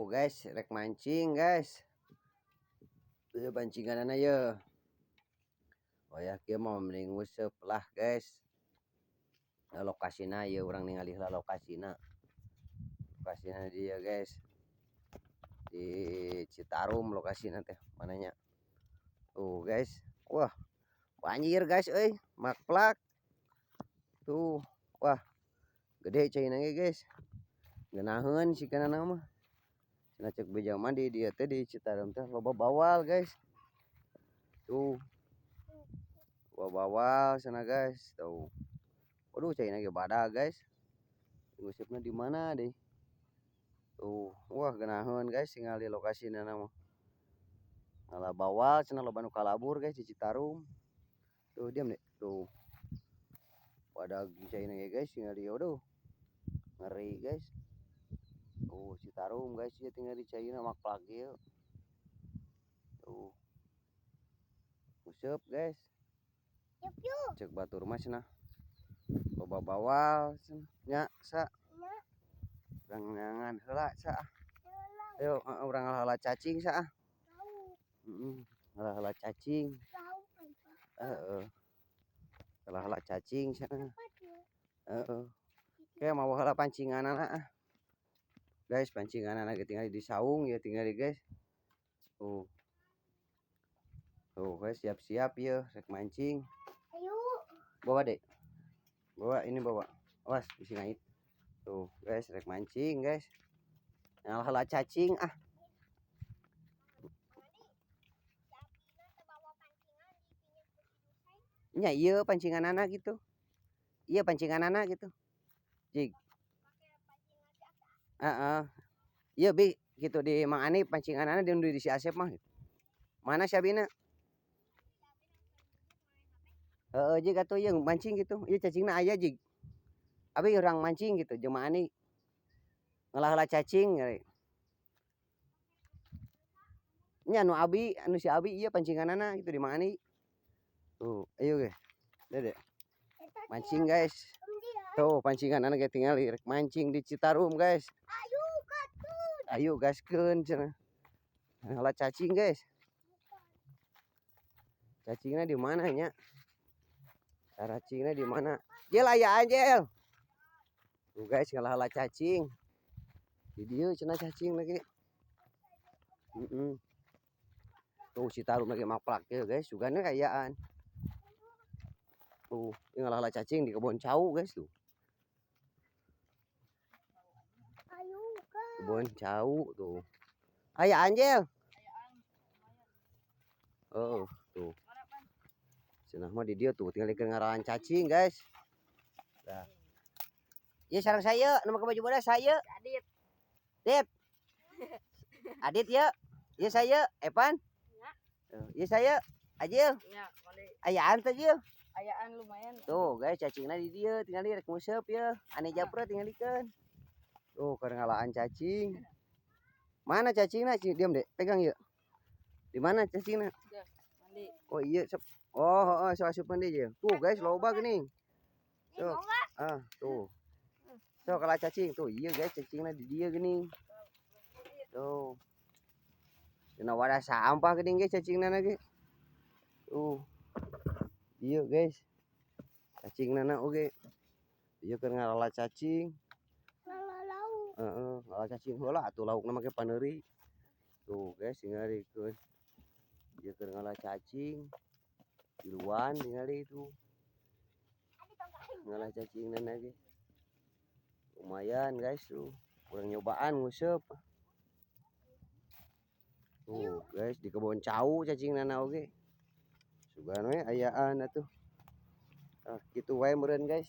Tuh guys, rek mancing guys. Ieu pancinganana yeuh. Wayah kieu mah mending nguseup lah guys. Lokasina ieu urang ningali heula lokasina. Lokasina di dieu guys. Di Citarum lokasina teh mana nya. Tuh guys. Wah, banjir guys euy, makplak. Tuh, wah. Gede caina ge guys. Ngeunaheun sigana mah. Cenah ceuk beja mah di dieu teh di Citarum teh loba bawal guys. Tuh. Loba bawal cenah guys, tuh. Waduh, caina ge badag guys. Nguseupna di mana deui. Tuh, wah geunaheun guys tingali lokasina mah. Ngala bawal cenah loba nu kalabur guys di Citarum. Tuh diam deh, tuh. Badag caina ge guys tingali, waduh. Ngeri guys. Tuh Citarum guys ieu tingali caina makplak ieu. Tuh. Nguseup guys. Ceuk batur mah cenah loba bawal cenah nya sa. Urang neangan heula sa ah. Ayo heeh urang ngala-heula cacing sa ah. Heeh, ngala-heula cacing. Heeh. Ngala-heula cacing cenah. Heeh. Ke mawa heula pancinganana ah. Guys, pancinganana ge tingali di saung ya tingali guys. Tuh. Tuh guys, siap-siap ieu rek mancing. Ayo. Bawa dek. Bawa ini bawa. Awas bisi ngait. Tuh guys, rek mancing guys. Ngala-heula cacing ah. Nya ieu pancinganana gitu. Ieu pancinganana gitu. Jig. Heeh. Ieu bi gitu di Mang Ani pancinganana di si Asep mah. Mana si Abina? Heeh jig atuh ieu mancing gitu. Ieu cacingna aya jig. Abi urang mancing gitu jeung Mang Ani. Ngalah-heula cacing we. Nya anu abi, anu si abi ieu pancinganana gitu di Mang Ani. Tuh, ayo ge. Dede. Mancing guys. Tuh pancinganana ge tingali rek mancing di Citarum guys. Ayo gaskeun. Ayo gaskeun cenah. Ngalah cacing guys. Cacingna di mana nya? Caracingna di mana? Jel aya anjel. Tuh guys ngalah-heula cacing. Di dieu cenah cacing lagi. Heeh. Tuh Citarum lagi maplak ya guys, sugana ayaan. Tuh, ngalah-heula cacing di kebon cau guys tuh. Kebon cau tuh. Aya anjel. Oh, tuh. Cenah mah di dieu tuh tinggal ngaraan cacing guys. Dah. Ieu sareng saya, nu make baju bodas saya. Adit. Dit. Adit ya. Ieu saya, Evan. Ya. Ieu saya, Ajil. Ya, mandi. Ayaan teh Jil. Ayaan lumayan. Tuh guys, cacingna di dieu tinggal rek nguseup ya. Ane japra tingalikeun. Tuh keur ngalaan cacing. Mana cacingna? Diam deh, pegang yuk. Di mana cacingna? Ya, mandi. Oh iya, sep. Oh, heeh, sok asup mandi je. Tuh guys, loba geuning. Sok. Ah, tuh. Sok kalah cacing. Tuh, iya guys, cacingna di dieu geuning. Tuh. Dina wadah sampah geuning guys cacingna ge. Tuh. Iya guys. Cacingna na oge. Ieu keur ngarala cacing. Ngala lauk. Heeh, ngala cacing heula atuh laukna make paneuri. Tuh guys, tingalikeun. Ieu keur ngala cacing. Tiluan tingali itu. Ngala cacingna ge. Lumayan guys tuh. Urang nyobaan nguseup. Tuh guys, di kebon cau cacingna oge. Sugan we ayaan atuh. Ah, kitu wae meureun guys.